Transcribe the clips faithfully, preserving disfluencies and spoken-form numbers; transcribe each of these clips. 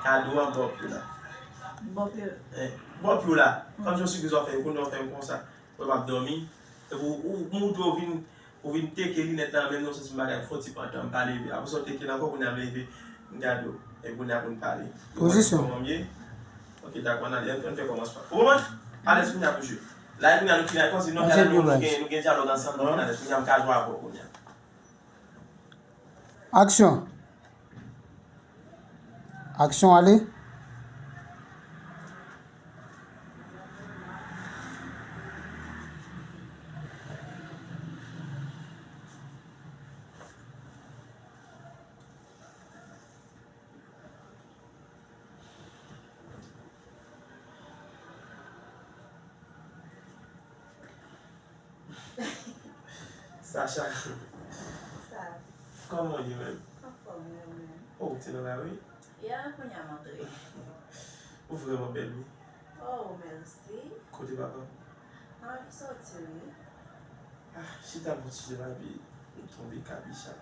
Kado an bòp yo la. Bòp yo. Eh, bòp yo la. Kòm se yon sipriz w ap fè, ou konnen w fè m konsa. Ou wè m ap dòmi. Epi ou, ou montre w vin, ou vin teke linèt la nan men m, nan sans m bagay, fè yon ti pantan, m pa leve. Apre sa, w teke l ankò, kounye a m leve, m gade w. Epi kounye a pou n pale. Pozisyon. Kòman m ye? Ok, dakò, ann ale, ann, ann fè kòmansman. Ou konprann? Alèz kounye a pou jwe. La, kounye a nou fini ak kòm si nou, nou gen, nou gen dyalòg ansanm, nou fin alèz. Kounye a m ka jwe avè w kounye a. Aksyon. Aksyon, ale. Sacha. Sa. Kòman w ye menm? Anfòm, wi, ou menm? Oh, ou te nan lari? Ya, kounye a m antre. Ou vrèman bèl, wi. Oh, mèsi. Kote papa w? Ah, li sòti, wi. Ah, chita m fon ti jan, epi m tonbe kabicha.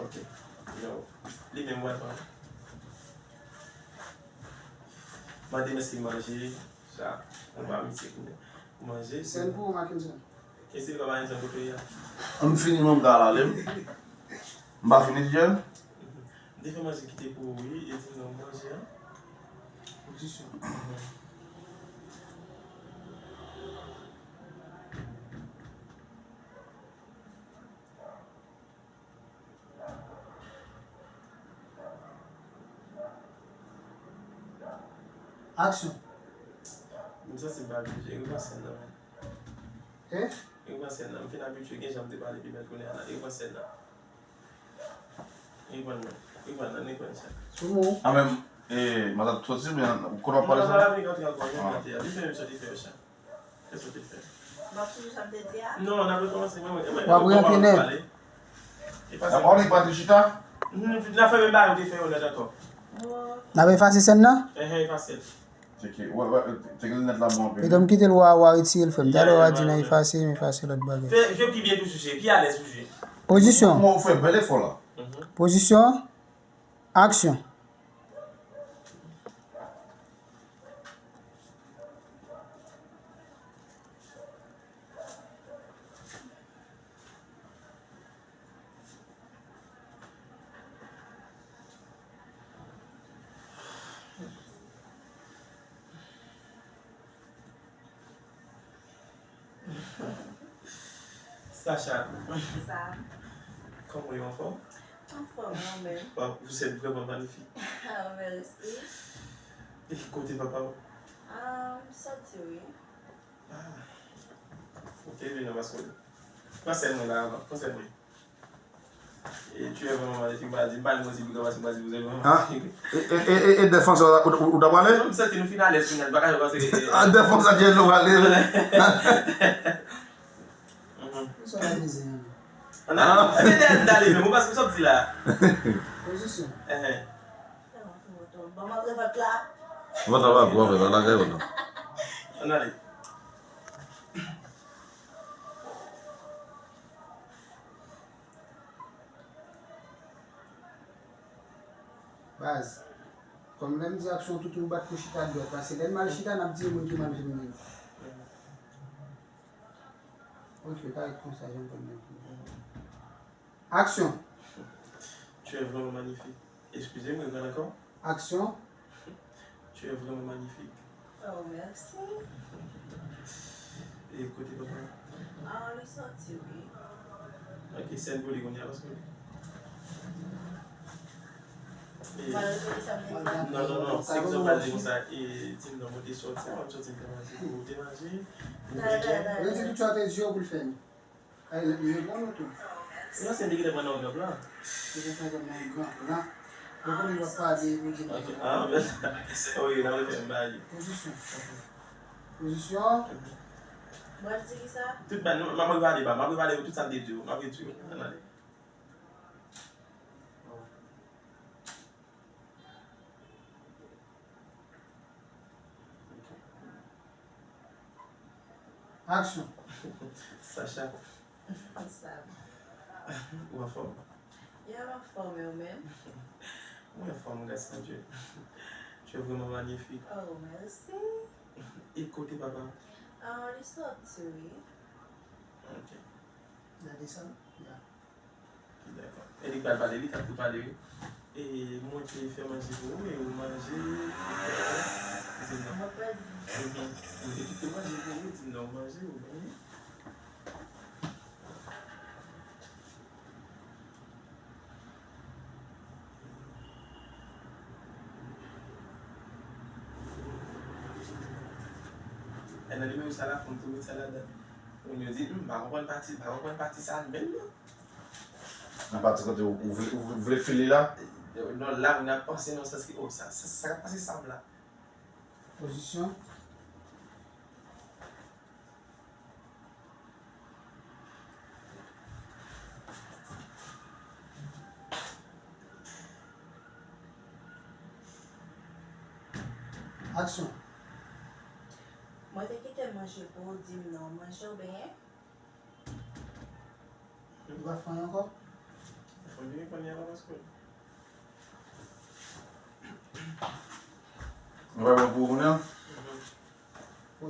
Ok. Yo, li menm w ap pran. Mande m èske m manje. Sa, mwen pa abitye pou manje. Sèl pou ou, Mackenson. Kèsi li pa Mackenson kote w ye a? Ann fini, mwen m ka al ale m. M pa fini, Jay? Mhm. M te fè manje kite pou ou, wi, e di non manje a. Pozisyon. Mhm. Aksyon. M santi m pa abitye, repran sèn nan, men. Eh? Repran sèn nan, m fin abitye, gen jan m te pale pi bèl kounye a la, repran sèn nan. Reprann nan, reprann nan, reprann sa. Sou mwen. A men, eh, matant soti oubyen kote w ap pale sa? Non, non, pa vin antre ankò, vin antre a. Vin fè menm sa w te fè yo sa. Kèso te fè? M ap toujou sa m te di a? Non, n ap rekòmanse, mwen, mwen, mwen, w ap reyantye nèt. E pa sa. N ap pale, pa te chita? N ap fè menm bagay ou te fè yo nèt ankò. N ap efase sèn nan? Enhen, efase l. Teke, wè, wè, teke linèt la bon anpil. Etan m kite l, w a, w a retire l, frè m. Talè w a di nan efase, m efase lòt bagay. Fè, jwe pi byen toujou, jwe pi alèz pou jwe. Pozisyon. Kòman w fè bèl efò la? Mhm. Pozisyon. Aksyon. Sacha. Sa. Kòman w ye, anfòm? Anfòm, mwen menm. Waw, vous êtes vraiment magnifique. Ah, mèsi. E kote papa w? Ah, m sòti, wi. Ah. Ou te vin nan paske. Pran sèn mwen la avan, pran sèn mwen. E tu es vraiment magnifique, m pa di, m pa di mwen se pi gran paske m pa di vous êtes vraiment magnifique. E, e, e, e, e dèfans ou, ou, ou ta pale? Non, m santi nou fin alèz kounye a, m pa ka jwe paske, e, ah, dèfans sa jwenn nou pale. Mhm. Sa la mizè, an. An ale, se dèyè m t ale menm, ou pa sou sòti la. Pozisyon. Enhen. Ban m antre vant la. Vant la pa gwo, vant la lagay vant la. An ale. Baz, kòm lè m di aksyon, tout moun bat pou chita dwèt la. Se lè n mal chita, n ap di moun ki mal fè moun. Ok, pa ret konsa, jan m konn menm. Aksyon. Tu es vraiment magnifique. Excusez-moi, reprann ankò. Aksyon. Tu es vraiment magnifique. Oh, mèsi. E kote papa? Ah, li sòti, wi. Ok, sèn pou li kounye a, paske. E, non, non, non, se egzanp, pa di konsa, e, di m non, mwen te sòti, mwen sòti, m te manje, ou te manje, ou te manje. Redi tout sa w te di yo pou l fè. Ay, li reponn ou tou? Non, se m te gentan pran nan yon gran plan. Li gentan pran nan yon gran plan. Ou konnen w ap pale, ou di m. Ok, ah, men, wi, n ap refè m bagay. Pozisyon. Pozisyon. Mwen di ki sa? Tout bagay, non, m ap repale ba, m ap repale tout sa m te di w, m ap retire. Ann ale. Aksyon. Sacha. Sa. Ou anfòm? Ya, m anfòm, e ou menm? Mwen Mwen, grâce à Dieu. Tu es vraiment magnifique. Oh, merci. E kote papa? Ah, li soti, wi. Ok. Gade sa. Ya. Dakò. E li pral pale, li ka tou pale, wi. E mwen te fè manje pou ou, e ou manje. Ou di m non. Mwen pa di. Mhm. Mwen te kite manje pou ou, ou di m non, ou manje, ou byen. E nan nimewo sa la, fò m tou met sa ladan. Moun yo di, hmm, m pa konprann pati, m pa konprann pati sa a bèl non. Nan pati kote ou, ou vle, ou vle file la? Non, la, moun ap panse nan sans ki, oh, sa, sa, sa k ap pase sa m la. Pozisyon. Aksyon. Mwen te kite manje pou ou, di m non, manje ou benyen? Ou pa fè anyen ankò? Fò m vini kounye a la paske. Ou pa bon pou ou kounye a?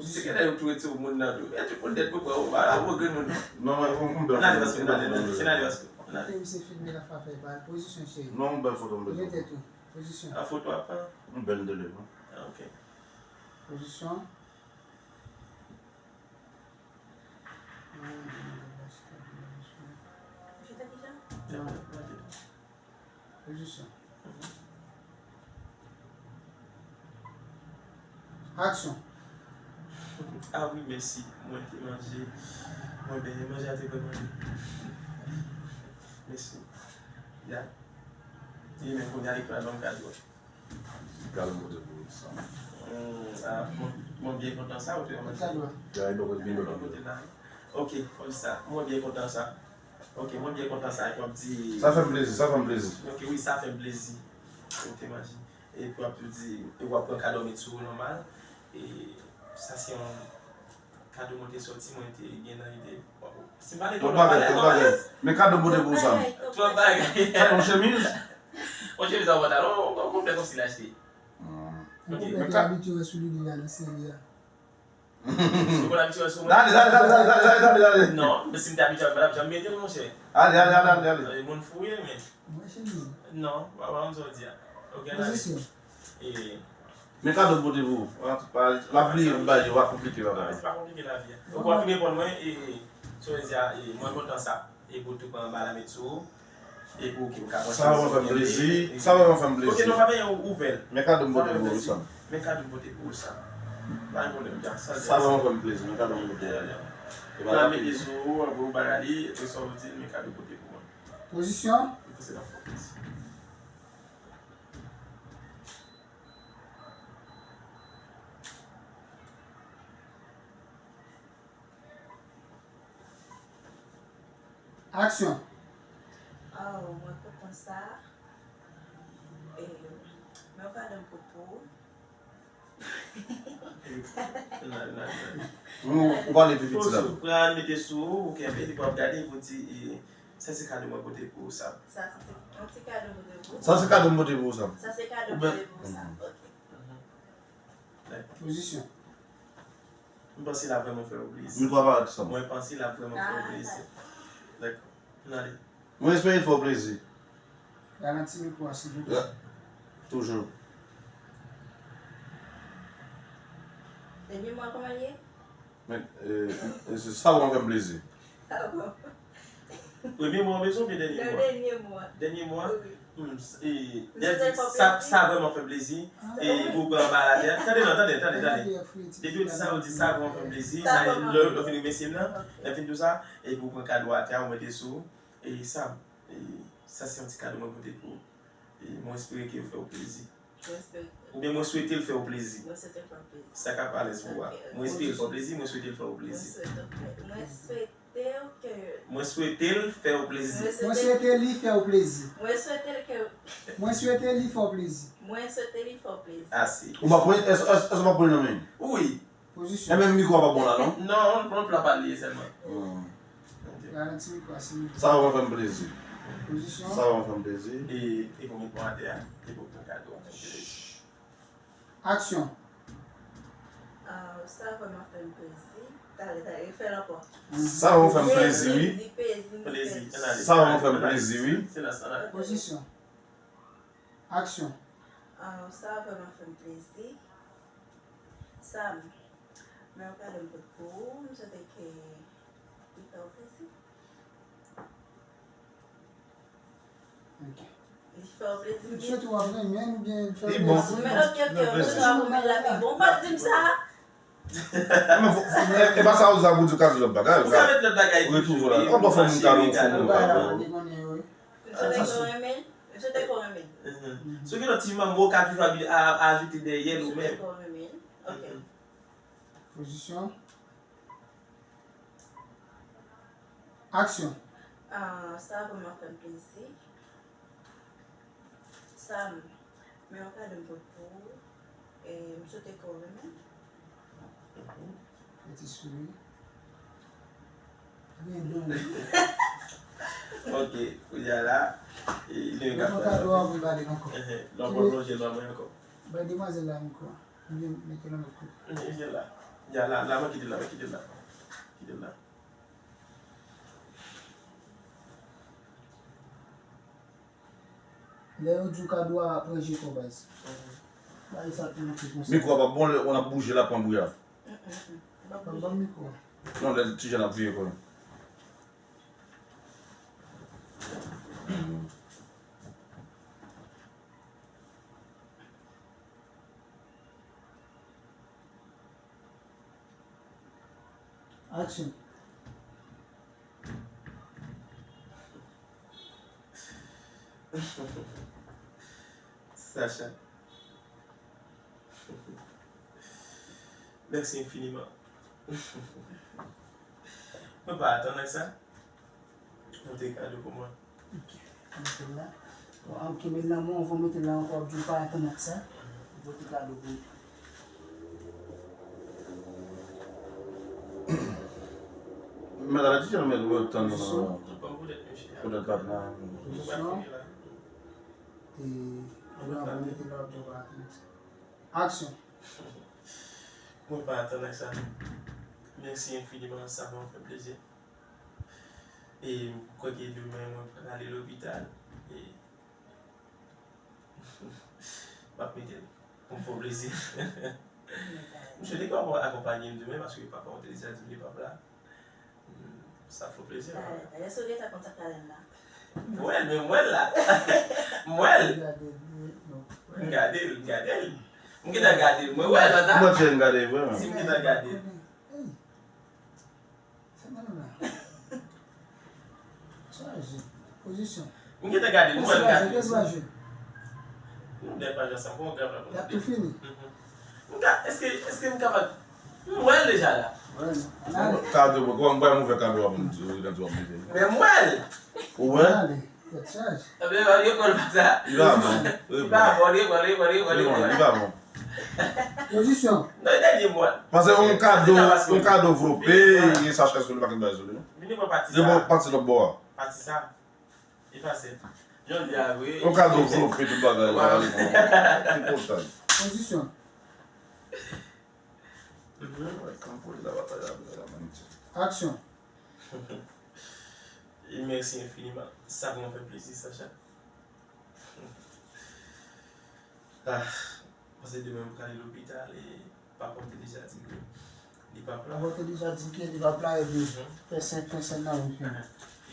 Se genlè yo tou retire moun nan tou. E tout moun dèt pou pran ou, pa la ou grenn moun. Non, mwen, mwen, mwen, N ale paske, n ale, n ale, n ale paske. N ale. Te misye filme la pa fè bal. Pozisyon cheri. Non, bèl foto m bezwen. Mete tou. Pozisyon. An foto ap pran? M bèl m te leve. Ah, ok. Pozisyon. Chita kijan? Pozisyon. Aksyon. Ah wi, mèsi. Mwen te manje. Mwen benyen, manje a te vrèman bon. Mèsi. Ya. E men kounye a li pral ban m kado a. Kado m pote pou ou sa. Hmm, ah, mwen, mwen byen kontan sa, ou te manje. Kado a. Ya, e bon, mwen byen Mwen kontan. Pote la. Ok, konsa, mwen byen kontan sa. Ok, mwen byen kontan sa, epi w ap di. Sa fè m plezi, sa fè m plezi. Ok, wi, sa fè m plezi. Ou te manje. Epi w ap tou di, e w ap pran kado met sou ou nòmal. E sa se yon kado mwen te sòti, mwen te gen nan ide. Si m pa te Twòp twòp bagay, alèz, twòp twòp bagay. alèz. Men kado m pote pou ou sa. Twòp bagay. Sa yon chemiz? Yon chemiz an pantalon, yon konplè kòmsi l achte. Hmm. Mwen Ok. konprann te abitye wè sou li deja nan seri a. Ou konn abitye wè sou mwen? Dale, dale, dale, dale, dale, dale, dale. Non, men si m te abitye, m pa t ap janm mete l, monchè. Ale, ale, ale, ale, ale. E moun fou ye, men. Mwen chemiz. Non, pa pa konn sa w di a. Ok, n ale. Pozisyon. E Men kado m pote pou ou. L ap bliye m bay ou, pa konplike bagay. Se pa konplike lavi a. Ou pa fin reponn mwen, e, sa w di a, e, mwen kontan sa. E pou tou pran anba la met sou ou. E pou ki ou ka pran Sa vrèman fè m plezi. Sa vrèman fè m Ok, plezi. non, pa benyen ou, ou vèl. Men kado m pote pou ou sa. Men kado m pote pou ou sa. Pa gen pwoblèm, Jackson. Sa vrèman fè m plezi, men kado m pote pou ou. E Ou pa al mete rapid. Sou ou, apre ou bagay li, epi sa ou di, men kado pote pou mwen. Pozisyon. Mwen panse l ap fè w plezi. Aksyon. Oh, mwen kontan sa. E, men w ka donm kout pou ou. Nan, nan, nan. Ou, ou pale pi piti la. Ou pran mete sou ou, ou kenbe, li pou ap gade, pou di, e, sa se kado mwen pote pou ou sa. Sa se yon ti kado mwen pote pou ou. Sa se kado m pote pou ou sa. Sa se kado Ou mwen ben- pote pou ou sa. Ok. Pozisyon. M panse l ap vrèman fè w plezi. Mikwo a parèt sou mwen. Mwen panse l ap vrèman fè w plezi. Dakò. N ale. Mwen espere l fè w plezi. Ralanti mikwo a, silvouplè. Ya. Toujou. Depi mwen kòman l ye? Men, e, e, se sa w fè m plezi. Ah bon. Premye mwa w bezwen oubyen dènye Nan mwa? Dènye mwa. Dènye mwa? Wi. Hmm, e, lè di sa, sa vrèman fè m plezi. E pou pran anba la tè. Tande non, tande, tande, tande. Depi w di sa, ou di sa vrèman fè m plezi. Sa e lè, lè w fin remèsye m nan, lè m fin di w sa, e pou pran kado atè a, ou mete sou. E sa, e, sa se yon ti kado mwen pote pou ou. E mwen espere ke l fè w plezi. Oubyen mwen swete l fè w plezi. Mwen swete l fè w plezi. Sa k ap alèz pou ou a. Mwen espere l fè w plezi, mwen swete l fè w plezi. Mwen swete w ke. Mwen swete l fè w plezi. Mwen swete li fè w plezi. Mwen swete l ke. Mwen swete li fè w plezi. Mwen swete li fè w plezi. Ase. Ou pa pran, èske, èske, èske w pa pran nan men? Wi. Pozisyon. E menm mikwo a pa bon la, non? Non, non, pla pa liye sèlman. Hmm. Ok. Ralanti mikwo a, silvouplè. Sa vrèman fè m plezi. Pozisyon. Sa va fè m plezi. E, e pou met mwen atè a, e pou pran kado an fè m plezi. Aksyon. Ah, sa vrèman fè m plezi. Talè, talè, fè l ankò. Sa va fè m plezi, wi. Di pezi, di Plezi, pezi. ann ale. Sa va fè m plezi, wi. Se nan, se nan. Pozisyon. Aksyon. Ah, sa vrèman fè m plezi. Sam, men yon kado m pot pou ou, m swete ke li fè w plezi. Ok. Li fè w plezi. Li swete w ap renmen l oubyen li fè Li l bon. plezi? Men ok, ok, ou swete w ap renmen l la pi bon. Ou pa t di m sa. Men fò- fò- e, e pa sa ou di la pou di w ka di lòt bagay. Ou ka met lòt bagay Ou retouve la. toujou, Ou pa fè moun mache, kado, fè kado. moun Bagay la kado. pa dekonnen, wi. M swete ke w renmen l. M swete ke w renmen l. Mhm. Sou ki lòt ti manbo ka toujou abi- a- a- ajoute dèyè l M ou swete menm. ke w renmen l. Ok. Pozisyon. Aksyon. Ah, sa vrèman fè m plezi. Sam, men yon kado m pot pou ou. E m swete ke w renmen l. Fè ti souri. Gen don. Ok, kounye a la, e, li Mwen pran kado a pou m ba li l ankò. Lè w pran plonje l ban mwen ankò. Bay demwazèl la ankò. Oubyen mete nan lòt kote. Li la. Ya la, la, mwen kite l la, mwen kite l la. Kite l la. Lè yo di w kado a pran je kò baz. Bay sa tou yon ti konsa. Mikwo a pa bon lè w ap bouje l ap pran bouya. Ban ban mikwo a. Non, lè ti jèn ap viye kò l. Aksyon. Sacha. Mèsi enfiniman. Mwen pa atann ak sa. Ou te kado pou mwen. Mete l la. Bon, ok, men lanmou, anvan w mete l la ankò, w ap di w pa atann ak sa. Ou pote kado pou li. Mèt Alètije, mèt, mwen tann Pozisyon. Tout kòm poutèt mesye a. Poutèt patnè. Nou pa fini la. E, ou anvan w mete l la, w ap di w pa atann ak sa. Aksyon. Mwen pa atann ak sa. Mèsi enfiniman, sa fè mwen fè plezi. E m kwè ke demen mwen prale lopital. E m ap mete l pou m fè w plezi. M swete ke w ap akonpanye m demen paske papa w te deja di m li p ap la. Sa fè w plezi. Talè, talè, si w gentan konn sa k talè m la. M wè l, men m wè l la. M wè l. Gade, non. M gade l, m gade l. M gentan gade l. Mwen wè l, papa. Mwen tchè m gade, vrèman. Si m gentan gade l. Hey. Sa nan la. Chaje. Pozisyon. M gentan gade l, m wè l gade l. Kès pa jwe? Nou dèyè pa jan sa, bon, grav la. Y ap tou fini. M ka, èske, èske m kapab? M wè l deja la. Wè, non. Ann ale. Kado, mwen, kòman mwen fè kado a pou m di w, nan di w ap mete. Men m wè l. Ou wè? Ann ale. Tèt chaje. Ebyen, yo kòl pa sa. Li pa bon. Li pa bon, li pa bon, li pa bon, li pa bon, li pa bon. Li pa bon. Pozisyon. Non, e dènye mwa. Paske yon kado, yon kado vlope, gen sa chèch sou li, pa gen bagay sou li, non. Vini pran pati Gen bon sa. Pati lòt bò a. Pati sa. E pa sèt. Jodi a, wi. Yon kado vlope tout bagay la. Ki kontan. Pozisyon. Mhm. Kanpe la batay la, la maniti. Aksyon. E mèsi enfiniman. Sa fè mwen fè plezi, Sacha. Ah, paske demen m prale lopital e papa w te deja di ke li p ap la. Papa w te deja di ke li p ap la epi fè senk fè sèt nan wout li.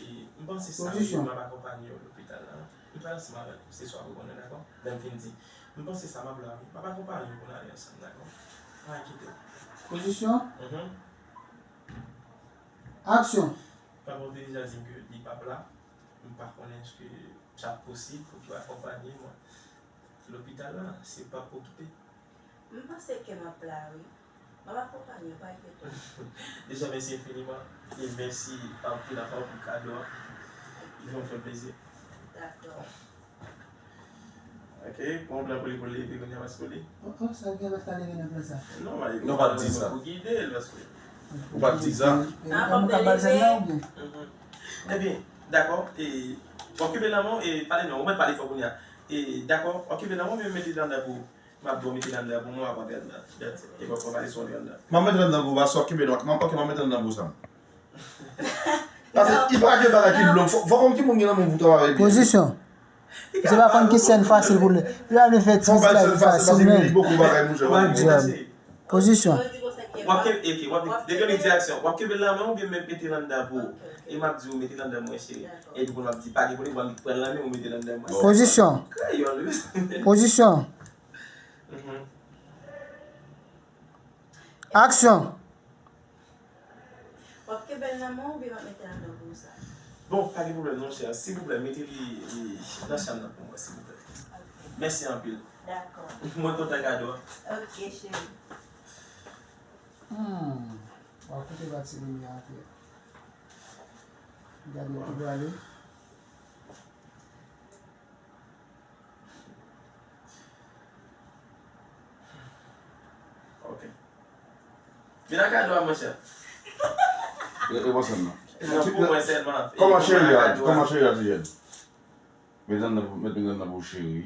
E m panse sa, Pozisyon. M ap akonpanye w lopital la. M pral ansanm avèk ou, se sa pou konnen, dakò? Lè m fin di. M panse sa, m ap la, wi. M ap akonpanye w pou n ale ansanm, dakò? Pa enkyetew. Pozisyon. Mhm. Aksyon. Papa w te deja di m ke li p ap la. M pa konnen èske sa posib pou w akonpanye mwen lopital la, si w p ap okipe. M panse ke m ap la, wi. M ap akonpanye w, pa enkyete w. Deja, mèsi enfiniman. E mèsi anpil ankò pou kado a. Li fè m fè plezi. Dakò. Ok, pran yon plan pou li, pou li leve kounye a, paske li. Oh, oh, sa gen lòt ka leve nan plan sa. Non, Non, pa di sa. Pou gide l, paske. Ou pa di sa. E nou ka ba l sèl la oubyen? Mhm. Ebyen, dakò, e W ap kenbe nan men w e pale non, ou mèt pale fò kounye a. E, dakò, w ap kenbe nan men w oubyen mete l anndan pou, m ap di w mete l anndan pou mwen, w ap antre anndan. That's it. E w ap pale sou antre anndan. M ap mete l anndan pou w, paske w ap kenbe nan, m ap, ok, m ap mete l anndan pou sa. Paske li pa gen bagay ki long. Fò, fò konn ki moun gen nan men pou travay byen. Pozisyon. Misye pa konn ki sèn fasil pou li. Li pa vle fè ti bagay fasil, men. Pozisyon. W ap kenbe, ok, w ap, depi li di aksyon, w ap kenbe l nan men w oubyen mete l anndan pou ou. E m ap di w mete l anndan mwen, cheri. Epi pou m ap di, pa gen pwoblèm, w ap pran l nan men w mete l anndan mwen. Pozisyon. Kreyòl, wi. Pozisyon. Mhm. Aksyon. W ap kenbe l nan men w oubyen m ap mete l anndan pou ou sa? Bon, pa gen pwoblèm non, chè. Silvouplè, mete li, li nan chanm nan pou mwen, silvouplè. Ok. Mèsi anpil. Dakò. Mwen kontan kado a. Ok, cheri. Hmm. W ap koute pati limyè a, frè. Gade l ki prale. Ok. Vin ak kado a, monchè. E, e, what's up, man? Non, pou mwen sèlman. Kòman cheri a, kòman cheri a, ti jèn? Met anndan pou, met, met anndan pou cheri.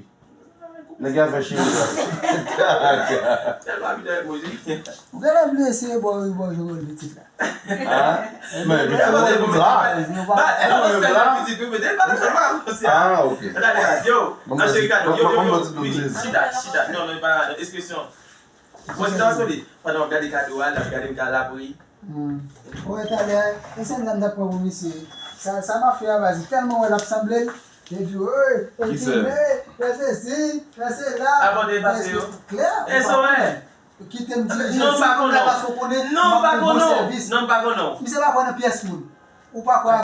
Nèg la fè cheri a. Tèlman abitye avèk mwen, wi. Ou genlè bliye se bò, bò jowèl pitit la. Ah, men pitit mwen menm la. Ba, e pa sèl pitit, wi, men e pa sèlman konsa. Ah, ok. Gade la, yo, nan cheri kado, yo, yo, yo, vini, chita, chita. Non, non, e pa ekspresyon. Mwen chita sou li. Pandan w ap gade kado a, l ap gade m ka lapri. Hmm. Ou wè talè, e sèn sa m t ap pran pou misye. Sa, sa mafya a baz, tèlman wè l ap sanble l, li di, "Ey, ey, Kisa? Kime, fè sesi, fè sela." Abòne pase yo. Klè, e ou pa konnen. Kite m dirije sou moun la paske w konnen m ap yon bon sèvis. Non, m pa konnen w. Misye pa kwè nan pyès moun. Ou pa kwè